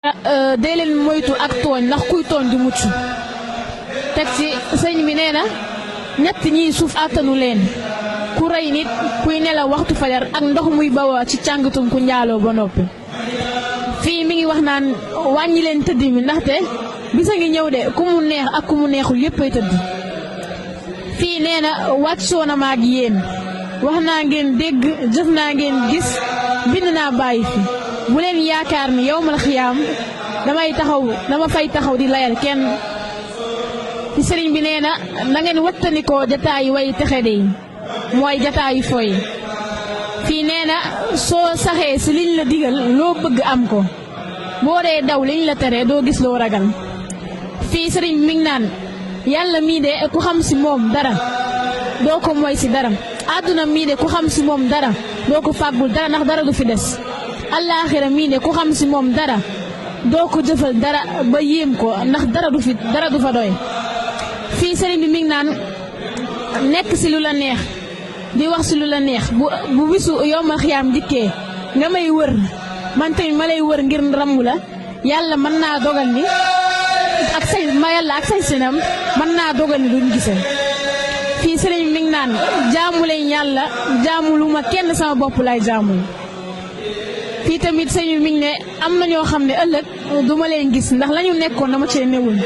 dee leen moytu ak tooñ ndax kuy tooñ du mucc teg ci sëñ bi nee na ñett ñiy suuf àttanu leen ku rey nit kuy nelaw waxtu fajar ak ndox muy bawoo ci càngatum ku njaaloo ba noppi. fii mi ngi wax naan wàññi leen tëdd mi ndaxte bisa ngi ñëw de ku mu neex ak ku mu neexul yéppay tëdd. fii nee na wàccoo na ma ak yéen wax naa ngeen dégg jëf naa ngeen gis bind naa bàyyi fi bu leen yaakaar ni yawmal xiyaam dama fay taxaw di layal kenn. ci sëriñ bi nee na na ngeen wattandikoo jataayu way texe de yi mooy jataayu foy. fii nee na soo saxee si liñ la digal loo bëgg am ko boo dee daw liñ la tere doo gis loo ragal. fii sëriñ mi ngi naan yàlla mii de ku xam si moom dara doo ko moy si dara àdduna mii de ku xam si moom dara doo ko fàggul dara ndax dara du fi des. allaaxira mii de ku xam si moom dara doo ko jëfal dara ba yéem ko ndax dara du fa doy. fii sëriñ bi mi ngi naan nekk si lu la neex di wax si lu la neex bu bisu yawmal xiyaam dikkee nga may wër man tamit ma lay wër ngir rammu la yàlla mën naa dogal ni yàlla ak sañ-sañam mën naa dogal ni duñ gisee. fii sëriñ bi mi ngi naan jaamu leen yàlla jaamu lu ma kenn sama bopp lay jaamul. fii tamit sëriñ bi mi ngi ne am na ñoo xam ne ëllëg duma leen gis ndax lañu nekkoon dama cee newul